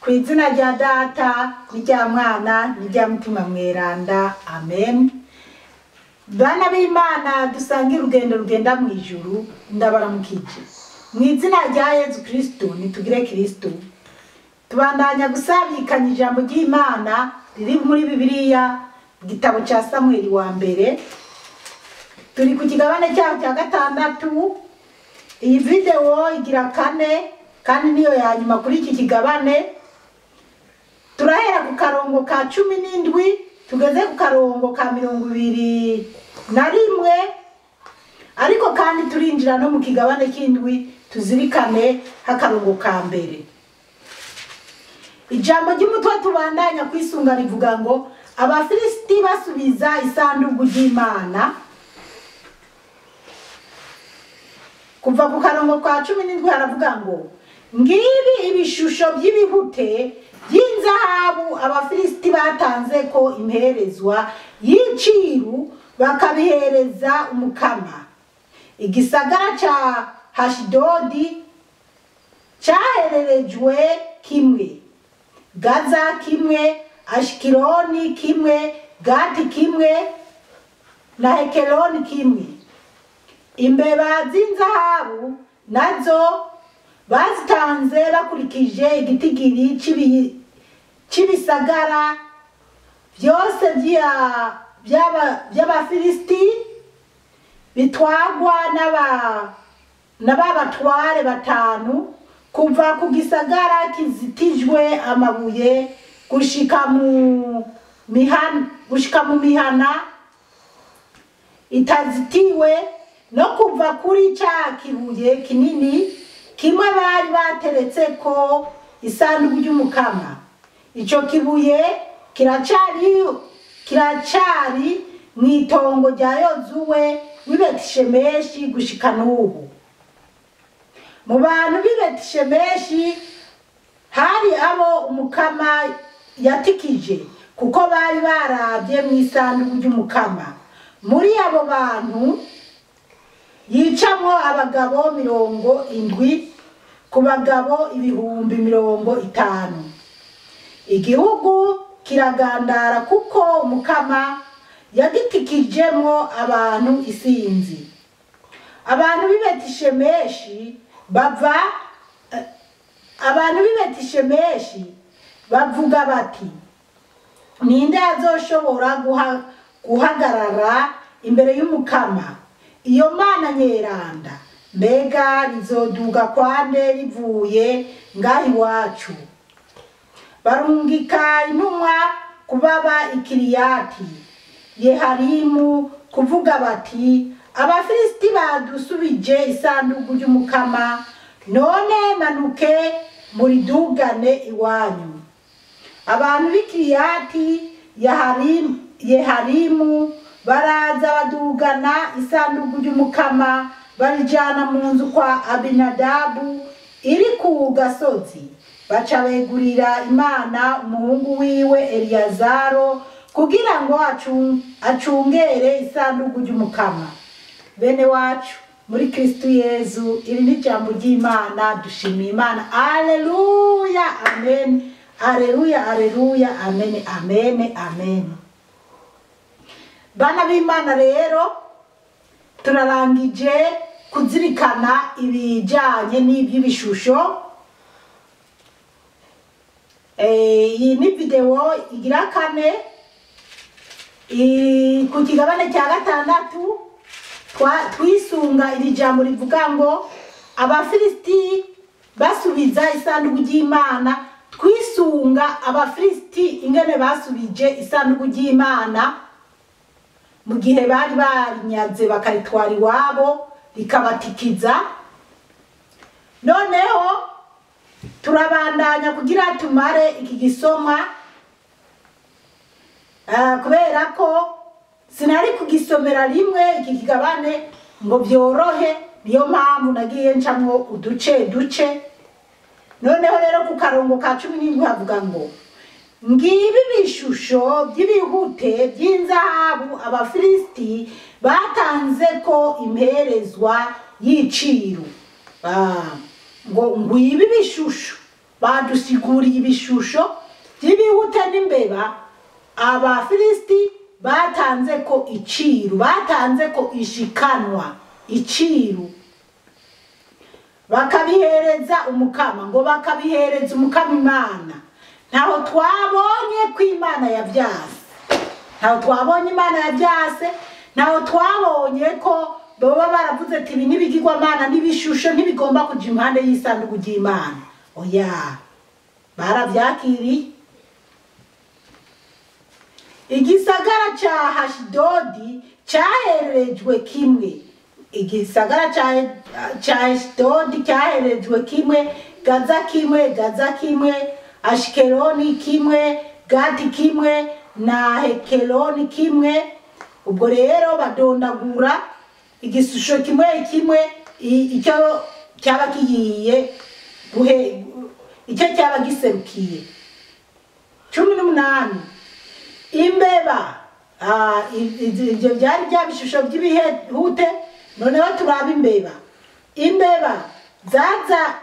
Ku izina rya Data n'irya Mwana n'irya Mutima Mweranda, amen. Bana b'Imana dusange urugendo rugenda mu ijuru, ndabaramukije mu izina rya Yezu Kristo. Nitugire Kristo. Tubandanya gusabikanya ijambo ry'Imana riri muri Bibiliya, igitabo cya Samweli wa mbere. Turi ku kigabane cyaho cya 6. Iyi video igira 4 kandi niyo ya nyuma kuri iki kigabane. Turahera ku karongo ka 17 tugeze ku karongo ka 21, ariko kandi turinjira no mu kigabane cy'indwi, tuzirikane hakarongo ka mbere. Ijambo ry'umutwe tubandanya kwisunga rivuga ngo Abafilisiti basubiza isanduku ry'Imana. Kuva ku karongo ka 17 haravuga ngo ngibi ibishusho by'ibihute by'inzahabu Abafilisiti batanze ko imperezwa y'iciru bakabihereza umukama. Igisagara ca Hashidodi cyahererejwe kimwe, Gaza kimwe, Ashikironi kimwe, Gati kimwe na Hekeloni kimwe. Imbeba z'inzahabu nazo bazitanze bakurikije igitigiri c'ibisagara byose by'Abafilisiti bitwagwa n'ababatware 5, kuva ku gisagara kizitijwe amabuye gushika mu mihana itazitiwe, no kuva kuri ca kibuye kinini kimwe bari bateretse ko isanduku y'umukama. Ico kibuye kiracari mw'itongo rya Yozuwe w'i Betishemeshi gushika n'ubu. Mu bantu b'i Betishemeshi hari abo umukama yatikije, kuko bari barabye mw'isanduku y'umukama. Muri abo bantu yicamwo abagabo 70 ku bagabo 50,000. Igihugu kiragandara kuko umukama yagitikijemwo abantu isinzi. Abantu b'i Betishemeshi bavuga bati ninde azoshobora guhagarara imbere y'umukama, iyo mana nyeranda? Mbega rizoduga kwande rivuye ngaho iwacu? Barungika intumwa kubaba Ikiriyati Yeharimu kuvuga bati Abafilisiti badusubije isanduku y'umukama, none manuke muridugane iwanyu. Abantu b'Ikiriyati Yeharimu baraza badugana isanduku y'umukama, barijana mu nzu kwa Abinadabu iri ku gasozi. Baca begurira Imana umuhungu wiwe Eliyazaro kugira ngo acungere isanduku y'umukama. Bene wacu muri Kristo Yezu, iri ni ijambo ry'Imana. Dushimiye Imana. Alleluya, amen. Alleluya, alleluya, amen, amen, amen. Bana b'Imana rero turarangije kuzirikana ibijanye n'iby'ibishusho. Iyi ni video igira 4 ku kigabane cya 6. Twisunga iri jambo rivuga ngo Abafilisiti basubiza isanduku ry'Imana. Twisunga Abafilisiti ingene basubije isanduku ry'Imana mu gihe bari barinyaze bakaritwara iwabo rikabatikiza. Noneho turabandanya kugira tumare iki gisoma, kubera ko sinari kugisomera rimwe iki kigabane ngo byorohe, niyo mpamvu nagiye ncamwo uduce duce. Noneho rero ku karongo ka 17 havuga ngo ngibi ibishusho by'ibihute by'inzahabu Abafilisiti batanze ko imperezwa y'iciru. Ngo ngwibi bishusho Badusiguriye ibishusho by'ibihute n'imbeba Abafilisiti batanze ko iciru, batanze ko ishikanwa iciru, bakabihereza umukama, ngo bakabihereza umukama Imana. Ntaho twabonye ko Imana yavyase, ntaho twabonye Imana yavyase, ntaho twabonye ko baba baravuze ati ibi n'ibigirwamana n'ibishusho ntibigomba kuja impande y'isanduku ry'Imana. Oya, baravyakiriye. Igisagara ca Hashidodi cyaherejwe kimwe, igisagara ca Hashidodi cyaherejwe kimwe, Gaza kimwe, Gaza kimwe, Ashikeloni kimwe, Gati kimwe na Hekeloni kimwe. Ubwo rero badondagura igishusho kimwe kimwe, icyo cyaba kigiye guhe, icyo cyaba giserukiye. 18 imbeba, ibyo byari bya bishusho by'ibihute. Noneho turaba imbeba. Imbeba zaza,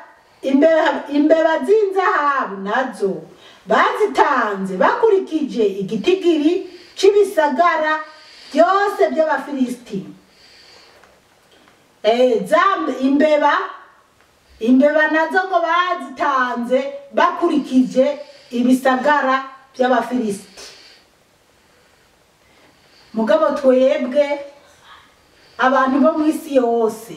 imbeba z'inzahabu nazo bazitanze bakurikije igitigiri c'ibisagara byose by'Abafilisiti. Imbeba nazo ngo bazitanze bakurikije ibisagara by'Abafilisiti. Mugabo twebwe abantu bo mu isi yose,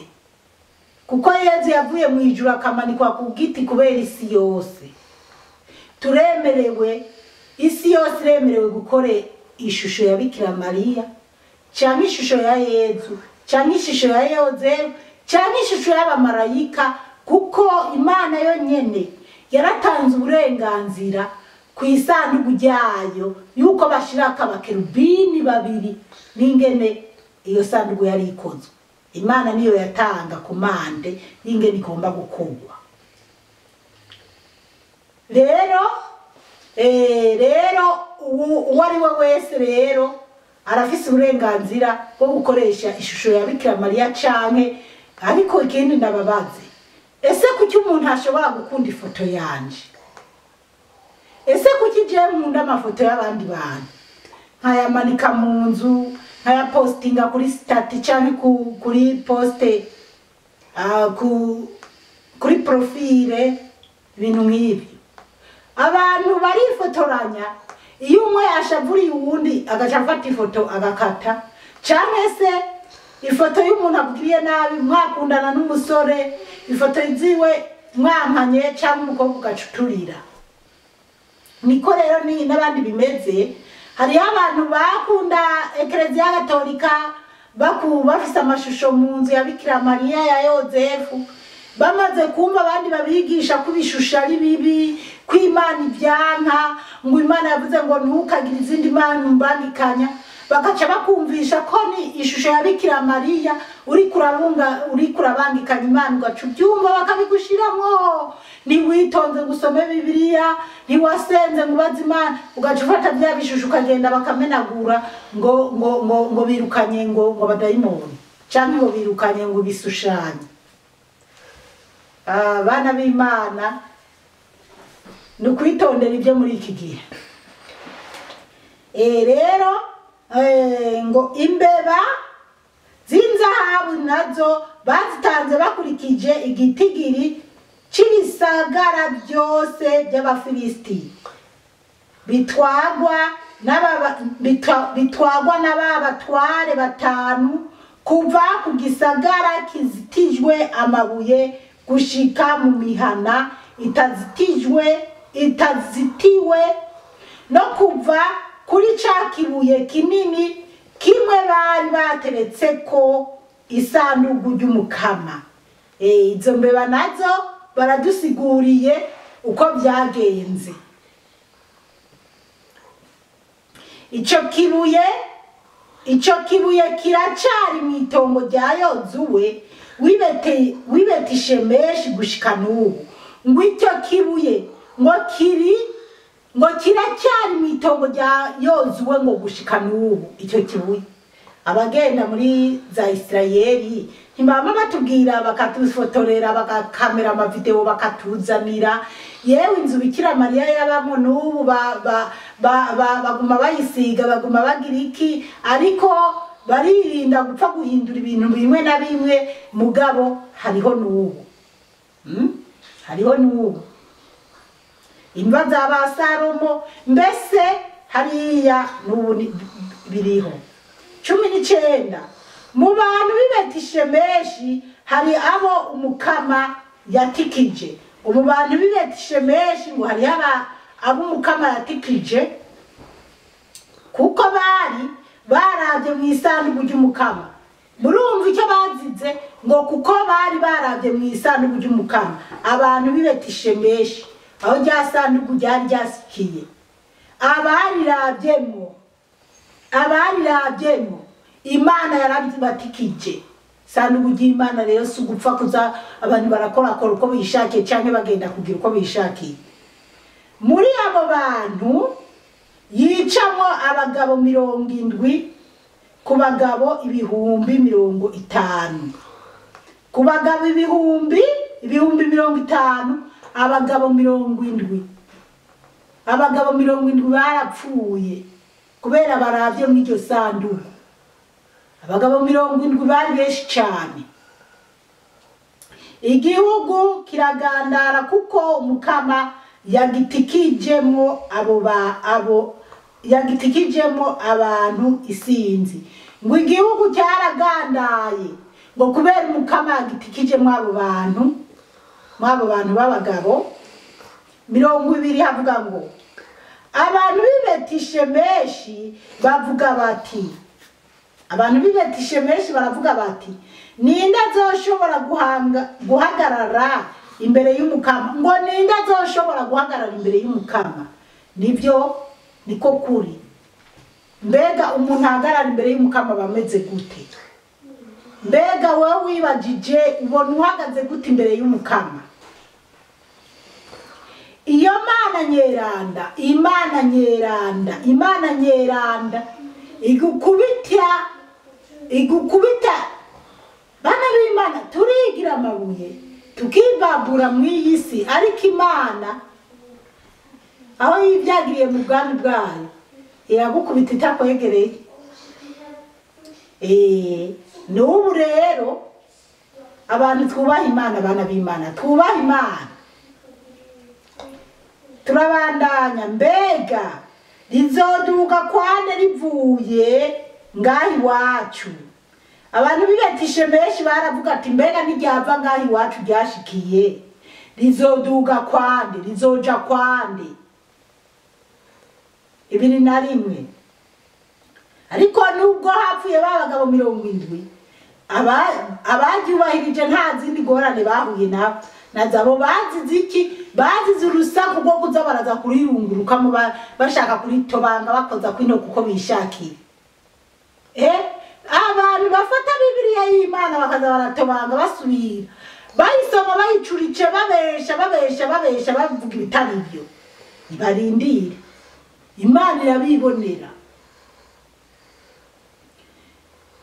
kuko Yezu yavuye mu ijuru akamanikwa ku giti kubera isi yose, turemerewe, isi yose iremerewe gukora ishusho ya Bikira Mariya canke ishusho ya Yezu canke ishusho ya Yozefu canke ishusho y'abamarayika, kuko Imana yonyene yaratanze uburenganzira ku isanduku ryayo yuko bashirako abakerubini babiri n'ingene iyo sanduku yari ikozwe. Imana niyo yatanga komande y'ingene igomba gukorwa. Rero rero uwo ari we wese rero arafise uburenganzira bwo gukoresha ishusho ya Bikira Mariya canke. Ariko ikindi ndababaze, ese kuki umuntu ashobora gukunda ifoto yanje? Ese kuki jewe nkunda amafoto y'abandi bantu, nkayamanika mu nzu, nkayapostinga kuri stati canke kuri poste, kuri profile, ibintu nk'ibyo? Abantu barifotoranya, iyo umwe ashavuriye uwundi agaca afata ifoto agakata, canke se ifoto y'umuntu akugiriye nabi, mwakundana n'umusore, ifoto ziwe mwampanye canke umukobwa ugacuturira. Niko rero ni n'abandi bimeze. Hariho abantu bakunda Ekereziya Gatolika, bafise amashusho mu nzu ya Bikira Mariya ya Yozefu, bamaze kumva abandi babigisha ko ibishusho ari bibi, ko Imana ivyanka, ngo Imana yavuze ngo ntukagire izindi mana umbangikanya, bakaca bakumvisha ko ni ishusho ya Bikira Mariya uri kurabangikanya Imana, ugaca ubyumva bakabigushiramwo. Ntiwitonze ngo usome Bibiliya, ntiwasenze ngo ubaze Imana, ugaca ufata bya bishusho ukagenda bakamenagura ngo ngo ngo ngo birukanye ngo abadayimoni canke ngo birukanye ngo bisushanye. Abana b'Imana, ni ukwitondera ibyo muri iki gihe. Rero ngo imbeba z'inzahabu nazo bazitanze bakurikije igitigiri c'ibisagara byose by'Abafilisiti, bitwagwa n'aba batware batanu, kuva ku gisagara kizitijwe amabuye gushika mu mihana itazitiwe, no kuva kuri ca kibuye kinini kimwe bari bateretse ko isanduku ry'umukama. Izo mbeba nazo baradusiguriye uko byagenze. Ico kibuye kiracari mu itongo rya Yozuwe w'ibetishemeshi gushika n'ubu. Ngo icyo kibuye ngo kiri ngo kiracyari mu itongo rya Yozuwe ngo gushika n'ubu. Icyo kibuye abagenda muri za Isirayeli Ntibama batubwira, bakatufotorera, bakakamera amavideo, bakatuzanira. Yewe inzu Bikira Mariya yabamo n'ubu baguma bayisiga, baguma bagira iki, ariko baririnda gupfa guhindura ibintu bimwe na bimwe. Mugabo hariho n'ubu, hariho n'ubu imva za ba Salomo, mbese hariya n'ubu biriho. 19, mu bantu b'i Betishemeshi hari abo Umukama yatikije. Mu bantu b'i Betishemeshi ngo hari abo Umukama yatikije, kuko bari barabye mu isanduku ry'Umukama. Murumva icyo bazize? Ngo kuko bari barabye mu isanduku ry'Umukama. Abantu b'i Betishemeshi, aho rya sanduku ryari ryasikiye, abarirabyemo Imana yarabibatikije. Sanduku ry'Imana rero si ugupfa kuza abantu barakorakora uko bishakiye canke bagenda kugira uko bishakiye. Muri abo bantu yicamwo abagabo 70 ku bagabo 50,000, ku bagabo 50,000, abagabo 70, abagabo 70 barapfuye kubera baravye mu iryo sanduku. Abagabo 70 bari benshi cyane. Igihugu kiragandara kuko Umukama yagitikijemo abo yagitikijemo abantu isinzi. Ngo igihugu cyaragandaye ngo kubera Umukama yagitikijemo abo bantu, mwabo bantu b'abagabo 20. Havuga ngo abantu b'i Betishemeshi bavuga bati, abantu b'i Betishemeshi baravuga bati, ninde azoshobora guhagarara imbere y'Umukama? Ngo ninde azoshobora guhagarara imbere y'Umukama? Nibyo, niko kuri. Mbega umuntu ahagarara imbere y'Umukama bameze gute? Mbega wowe wibajije ubona uhagaze gute imbere y'Umukama? Iyo Mana nyeranda, Imana nyeranda, Imana nyeranda igukubita. Bana b'Imana, turigira amabuye tukibabura mu iyi si, ariko Imana aho yibyagiriye mu bwami bwayo iragukubita itakwegereye. N'ubu rero abantu twubaha Imana, abana b'Imana twubaha Imana, turabandanya. Mbega rizoduga kwane rivuye ngaho iwacu? Abantu b'i Betishemeshi baravuga ati, mbega ntiryava ngaho iwacu ryashikiye, rizoduga kwande, rizoja kwande? 21. Ariko nubwo hapfuye babagabo 70, abaryubahirije nta zindi ngorane bahuye nabo. Nazabo bazize iki? Bazize urusaku rwo kuza baraza kuriyungurukamo, bashaka kuritobanga, bakoza kwino kuko bishakiye. Abantu bafata Bibiliya y'Imana bakaza baratobanga, basubira bayisoma, bayicurice, babesha babesha babesha, bavuga ibitari byo. Nibarindire, Imana irabibonera.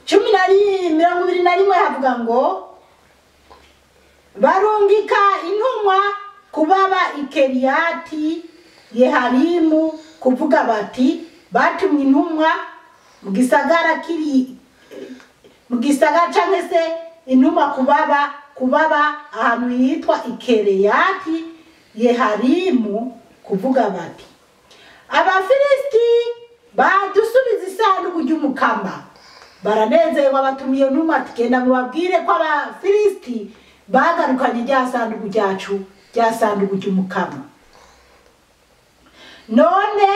21 havuga ngo barungika intumwa kubaba i Keriyati Yeharimu kuvuga bati, batumye intumwa mu gisagara kiri mu gisagara, canke se intumwa kubaba ahantu hitwa i Keriyati Yeharimu kuvuga bati, Abafilisiti badusubiza isanduku ry'Umukama. Baranezerwa, batumiye intumwa ati, genda mubabwire ko Abafilisiti bagarukanye rya sanduku ryacu, rya sanduku ry'Umukama. None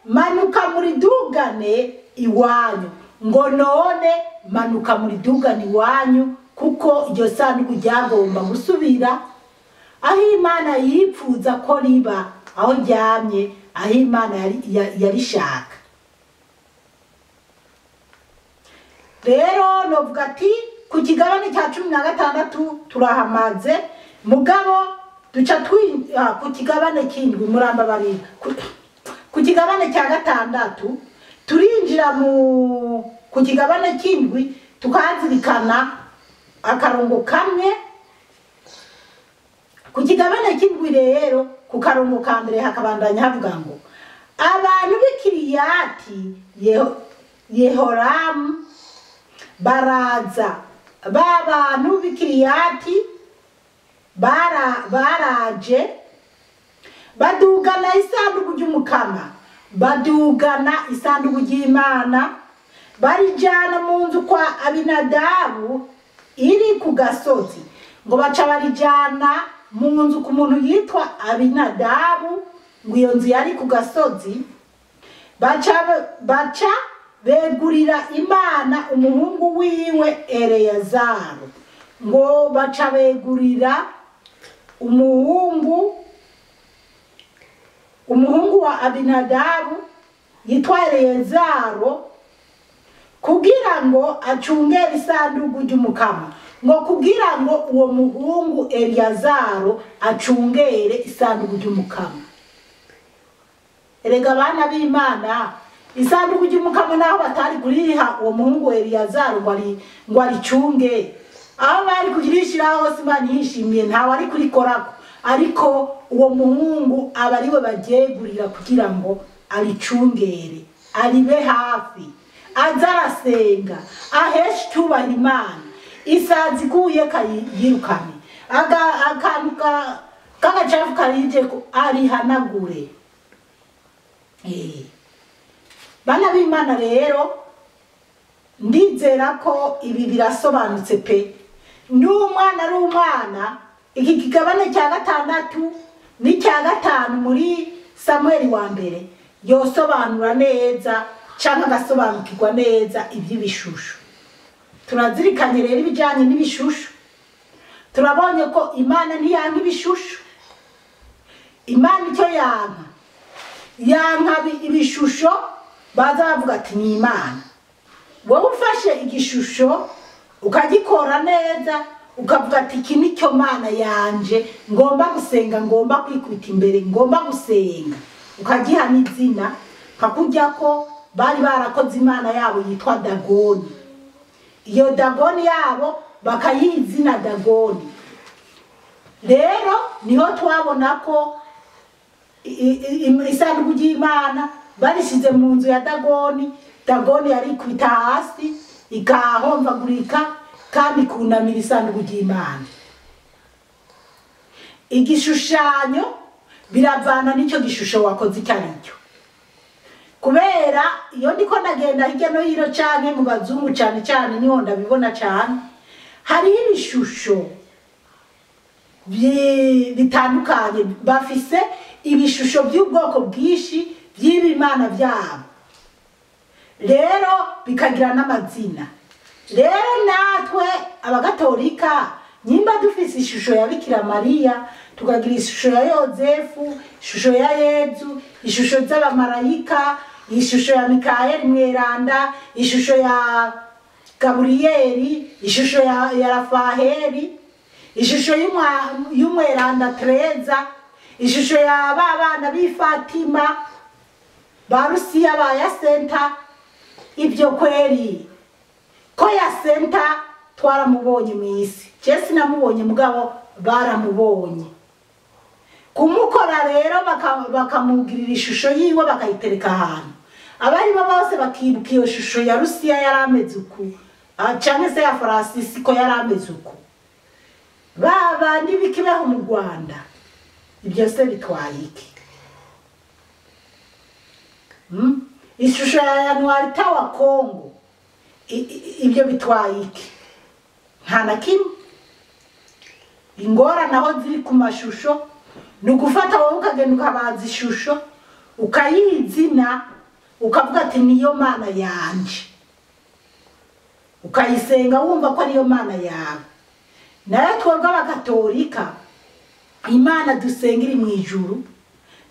manuka muri dugane iwanyu. Ngo none manuka muri dugane iwanyu, kuko iryo sanduku ryagomba gusubira aho Imana yipfuza ko riba, aho ryamye, aho Imana yarishaka. Rero novuga ati ku kigabane cya 16 turahamaze, mugabo duca ku kigabane k'indwi, murambabarira, ku kigabane cya 6 turinjira mu ku kigabane k'indwi, tukazirikana Akarongo kamwe ku kigabane cy'indwi rero, ku karongo ka mbere hakabandanya havuga ngo abantu b'Ikiriyati Yehoramu baraza. Ba bantu b'Ikiriyati baraje badugana isanduku ry'Umukama, badugana isanduku ry'Imana, barijana mu nzu kwa Abinadabu iri ku gasozi. Ngo baca barijana mu nzu ku muntu yitwa Abinadabu, ngo iyo nzu yari ku gasozi. Baca begurira Imana umuhungu wiwe Eleyazaro. Ngo baca begurira umuhungu wa Abinadabu yitwa Eleyazaro kugira ngo acungere isanduku ry'Umukama. Ngo kugira ngo uwo muhungu Eleyazaro acungere isanduku ry'Umukama. Erega bana b'Imana, isanduku ry'Umukama naho batari kuriha uwo muhungu Eleyazaro ngo aricunge, aho bari kugirishiraho hose Imana yishimiye, ntawe ari kurikorako, ariko uwo muhungu aba ariwe baryegurira kugira ngo aricungere, aribe hafi, aze arasenga, aheshe icyubahiro Imana. Isazi iguye kayirukane, akantu k'agacafu karije arihanagure. Bana b'Imana rero, ndizera ko ibi birasobanutse pe. N'umwana ari umwana, iki kigabane cya 6 n'icya 5 muri Samuel wa mbere yosobanura neza canke agasobanukirwa neza iby'ibishusho. Turazirikanye rero ibijanye n'ibishusho. Turabonye ko Imana ntiyanka ibishusho. Imana icyo yanka, yanka ibishusho baza bavuga ati ni Imana. Wowe ufashe igishusho ukagikora neza, ukavuga ati iki nicyo Mana yanje ngomba gusenga, ngomba kwikubita imbere, ngomba gusenga, ukagiha n'izina, kakujya ko bari barakoze Imana yabo yitwa Dagoni. Iyo Dagoni yabo bakayiha izina Dagoni. Rero niho twabona ko isanduku ry'Imana barishize mu nzu ya Dagoni. Dagoni yari kwita hasi ikahomvagurika kandi kunamira isanduku ry'Imana. Igishushanyo biravana n'icyo gishusho wakoze icyo ari cyo. Kubera iyo ndiko ndagenda hirya no hino canke mu bazungu cyane cyane niho ndabibona cyane, hariho ibishusho bitandukanye, bafise ibishusho by'ubwoko bwinshi by'ibimana byabo, rero bikagira n'amazina. Rero natwe abagatolika nyimba dufise ishusho ya Bikira Mariya, tukagira ishusho ya Yozefu, ishusho ya Yezu, ishusho z'abamarayika, ishusho ya Mikayeli mweranda, ishusho ya Gaburiyeli, ishusho ya Rafaheli, ishusho y'umweranda Tereza, ishusho ya babana b'i Fatima, ba Rusiya, ba Yasenta. Ibyo kweri ko Yasenta twaramubonye mu isi, je sinamubonye mugabo baramubonye. Kumukora rero bakamugirira ishusho yiwe bakayitereka ahantu, abari bo bose bakibuka iyo shusho ya Rusiya yari ameze uku, canke se ya Francisco yari ameze uku, baba n'ibikibaho mu Rwanda. Ibyo se bitwaye iki? Ishusho ya Yanuarita wa Kongo, ibyo bitwaye iki? Nta na kimwe. Ingorane aho ziri ku mashusho ni ugufata wowe ukagenda ukabaza ishusho ukayiha izina, ukavuga ati niyo Mana yanje, ukayisenga wumva ko ariyo Mana yawe. Nayo twebwe abakatolika, Imana dusenga iri mu ijuru,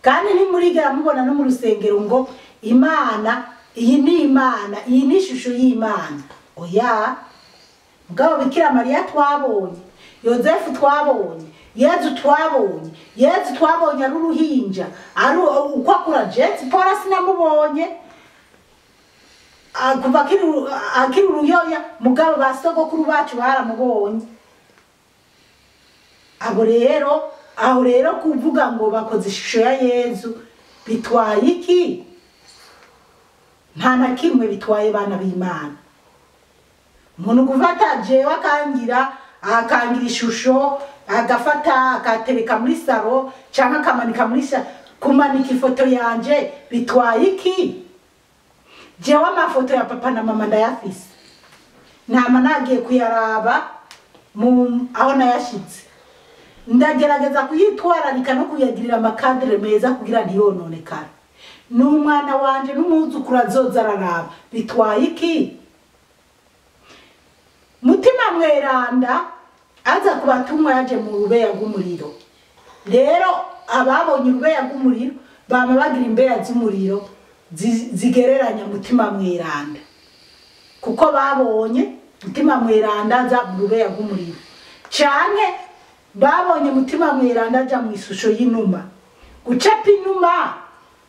kandi ntimurigera mubona no mu rusengero ngo Imana iyi ni Imana, iyi ni ishusho y'Imana. Oya, mugabo Bikira Mariya twabonye, Yozefu twabonye, Yezu twabonye, Yezu twabonye ari uruhinja, ari uko akura. Jesu Paul sinamubonye kuva akiri uruyoya, mugabo ba sogokuru bacu baramubonye. Abo rero aho rero kuvuga ngo bakoze ishusho ya Yezu bitwaye iki? Nta na kimwe bitwaye bana b'Imana. Umuntu gufata jewe akangira ishusho, agafata akatereka muri saro cyangwa akamanika muri kumanika ifoto yanje bitwaye iki? Jewe amafoto ya papa na mama ndayafise, ntama nagiye kuyaraba aho nayashitse, ndagerageza kuyitwararika no kuyagirira amakadere meza kugira ntiyononekare. N'umwana wanje n'umwuzukuru azoza araraba bitwaye iki? Mutima Mweranda aza kubatumwa yaje mu rubeya rw'umuriro. Rero ababonye urubeya rw'umuriro bama bagira imbeya z'umuriro zigereranya Mutima Mweranda, kuko babonye Mutima Mweranda aza mu rubeya rw'umuriro, cyane babonye Mutima Mweranda aja mu ishusho y'inuma. Gucapa inuma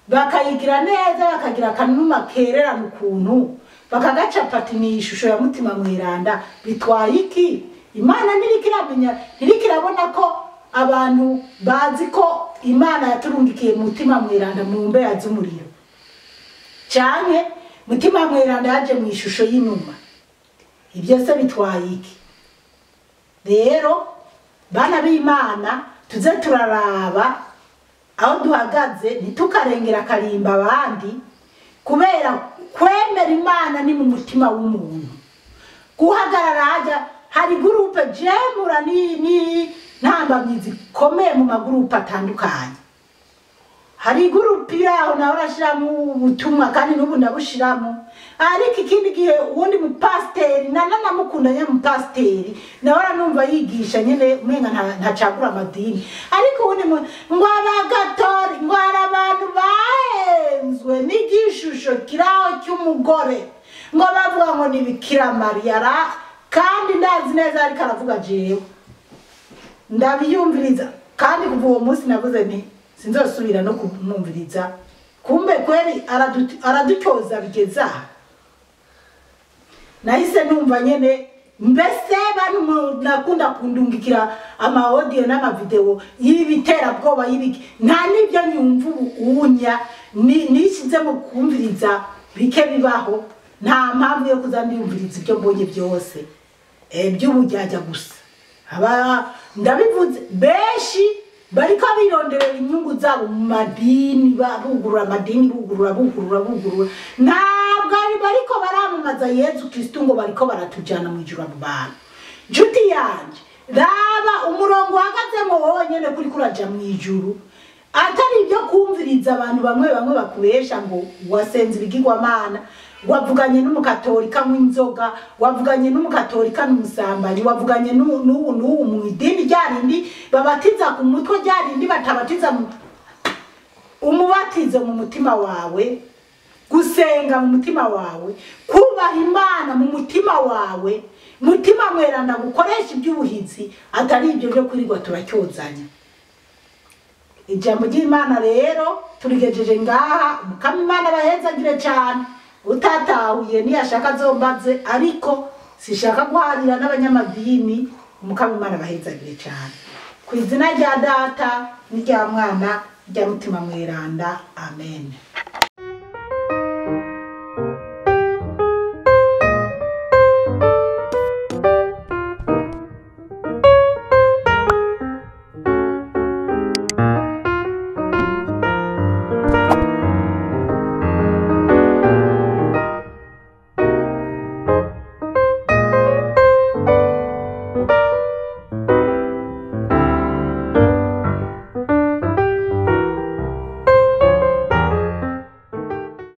bakayigira neza, bakagira akanuma kererana ukuntu, bakagacapa ati ni ishusho ya Mutima Mweranda, bitwaye iki? Imana ntirikirabona ko abantu bazi ko Imana yaturungikiye Mutima Mweranda mu mbeya z'umuriro, cyane Mutima Mweranda yaje mu ishusho y'inuma. Ibyo se bitwaye iki? Rero bana b'Imana tuze turaraba aho duhagaze, ntitukarengera karimba abandi, kubera kwemera Imana ni mu mutima w'umuntu. Guhagarara hajya hari gurupe jemura ni ntambamyi zikomeye mu magurupe atandukanye. Hari gurupe iraho nawe urashiramo ubutumwa kandi n'ubu ndabushiramo, ariko ikindi gihe uwundi mupasiteri nanamukunda nyine mupasiteri nawe aranumva yigisha nyine umenga ntacagura amadini, ariko uwundi ngo abagatori ngo hari abantu bahenzwe n'igishusho kiraho cy'umugore ngo bavuga ngo ni Bikira Mariya, kandi ndazi neza ariko aravuga jewe ndabiyumviriza. Kandi kuva uwo munsi navuze nti sinzosubira no kumwumviriza, kumbe kweri aradutyoza bigeza. Nahise numva nyene mbese bantu nakunda kundungikira ama audio n'amavideo y'ibiterabwoba y'ibiki, nta nibyo nyumva ubunya nishize mu kumviriza bike bibaho. Nta mpamvu yo kuza ndiyumviriza ibyo mbonye byose by'ubujyajya gusa. Aba ndabivuze benshi bariko bironderera inyungu zabo mu madini, bugurura amadini, bugurura ntabwo ari bariko baramamaza Yezu Kristo ngo bariko baratujana mu ijuru. Abo bantu nshuti yanje, raba umurongo uhagazemo wonyene kuri kuraja mu ijuru, atari ibyo kumviriza abantu bamwe bamwe bakubesha ngo wasenze ibigirwamana, wavuganye n'umukatolika w'inzoga, wavuganye n'umukatolika n'umusambanyi, wavuganye n'ubu n'ubu mu idini ryarindi babatiza ku mutwe, ryarindi batabatiza umubatizo mu mutima wawe, gusenga mu mutima wawe, kubaha Imana mu mutima wawe. Mutima Mweranda gukoresha iby'ubuhizi, atari ibyo byo kurirwa turacyozanya. Ijambo ry'Imana rero turigejeje ngaha. Mukama Imana bahezagire cyane. Utatahuye niyashaka azombaze, ariko sishaka guharira n'abanyamadini. Mukama Imana bahezagire cyane. Ku izina rya Data n'irya Mwana n'irya Mutima Mweranda, amen.